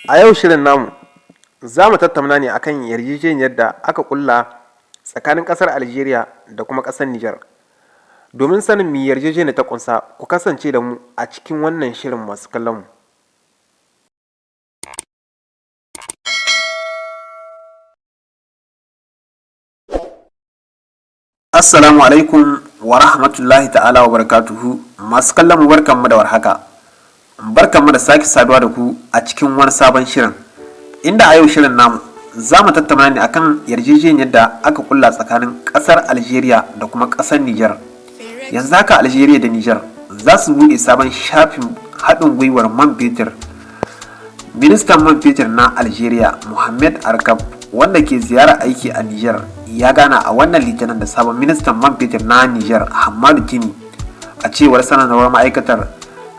A yau shirin namu za mu tattauna ne akan yarjejeniyar da aka ƙulla tsakanin ƙasar Algeria da kuma ƙasar Nijar. Domin sanin me yarjejeniyar ta ƙunsa, ku kasance da mu a cikin wannan shirin, masu kallon mu. Assalamu alaikum wa rahmatullahi ta'ala wa barakatuhu. Masu kallon mu, barkanmu da warhaka. Barkanmu da sake saduwa da ku a cikin wani sabon shirin. Inda a yau shirin namu za mu tattauna ne akan yarjejeniyar da aka kulla tsakanin ƙasar Algeria da kuma ƙasar Nijar. Yanzu haka Algeria da Nijar za su buɗe sabon shafin haɗin gwiwar man fetur. Ministan man fetur na Algeria, Mohamed Arkab, wanda ke ziyara aiki a Nijar, ya gana a wannan Litinin da sabon ministan man fetur na Nijar, Hamadu Tini. A cewar sanarwar ma'aikatar,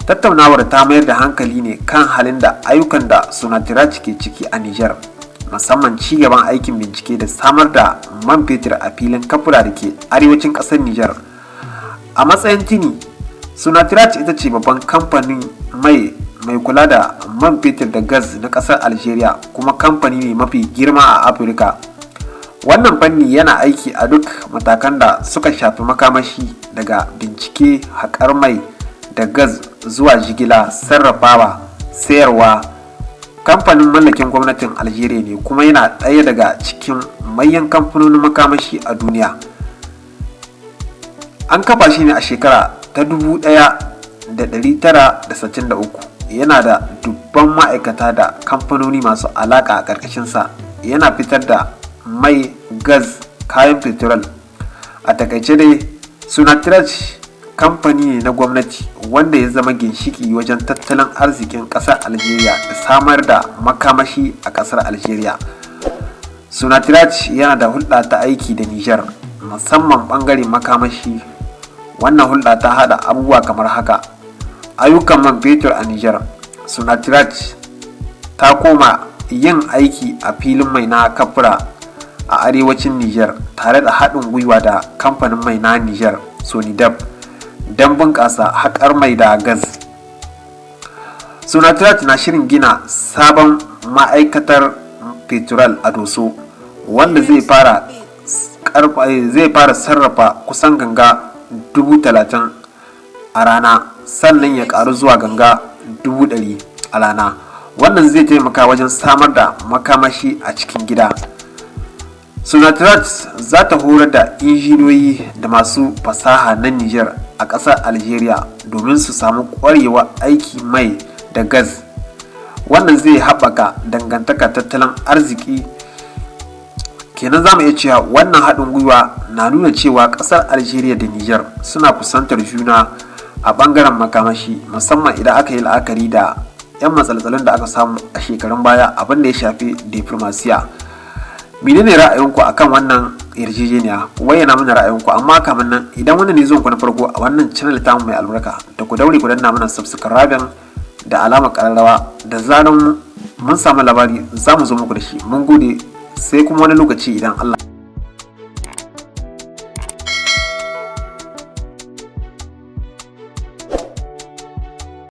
tattaunawar ta mayar da hankali ne kan halin da ayyukan da Sonatrach ke ciki a Nijar, musamman ci gaban aikin bincike da samar da man fetur a filin Kafura da ke arewacin ƙasar Nijar. A matsayin Tini, Sonatrach ita ce babban kamfanin mai mai kula da man fetur da gas na ƙasar Algeria, kuma kamfani ne mafi girma a Afirka. Wannan fanni yana aiki a duk matakan da suka shafi makamashi, daga bincike, haƙar mai da gas zuwa jigila, sarrafawa, sayarwa. Kamfanin mallakin gwamnatin Algeria ne kuma yana ɗaya daga cikin manyan kamfanonin makamashi a duniya. An kafa shi ne a shekara ta 1963. Yana da dubban ma'aikata da kamfanoni masu alaƙa a ƙarƙashinsa. Yana fitar da mai, gas, kayan petrol. A takaice dai, Sonatrach kamfani ne na gwamnati wanda ya zama ginshiki wajen tattalin arzikin ƙasar Algeria da samar da makamashi a ƙasar Algeria. Sonatrach yana da hulɗa ta aiki da Niger, musamman ɓangaren makamashi. Wannan hulɗa ta haɗa abubuwa kamar haka: ayyukan man fetur a Niger. Sonatrach ta koma yin aiki a filin mai na Kafura a arewacin Niger tare da haɗin gwiwa da kamfanin mai na Niger, Sonidep, don bunƙasa haƙar mai da gas. Sonatrach na shirin gina sabon ma'aikatar petrol a Doso, wanda zai fara sarrafa kusan ganga 30,000 a rana, sannan ya karu zuwa ganga 100,000 a rana. Wannan zai taimaka wajen samar da makamashi a cikin gida. Sonatrach za ta horar da injiniyoyi da masu fasaha na Niger a ƙasar Algeria domin su samu ƙwarewa aiki mai da gas. Wannan zai haɓaka dangantaka tattalin arziki. Kenan za mu iya cewa wannan haɗin gwiwa na nuna cewa ƙasar Algeria da Niger suna kusantar juna a ɓangaren makamashi, musamman idan aka yi la'akari da 'yan matsaltsalun da aka samu a shekarun baya, abin da ya shafi diplomasiya. Menene ra'ayinku akan wannan yarjejeniya? Ku bayyana mana ra'ayinku. Amma kamar nan, idan wannan ne zuwan ku na farko a wannan channel tamu mai albarka, da ku daure ku danna mana subscribing da alamar kararrawa. Da zaran mun samu labari, za mu zo muku da shi. Mun gode, sai kuma wani lokaci idan Allah.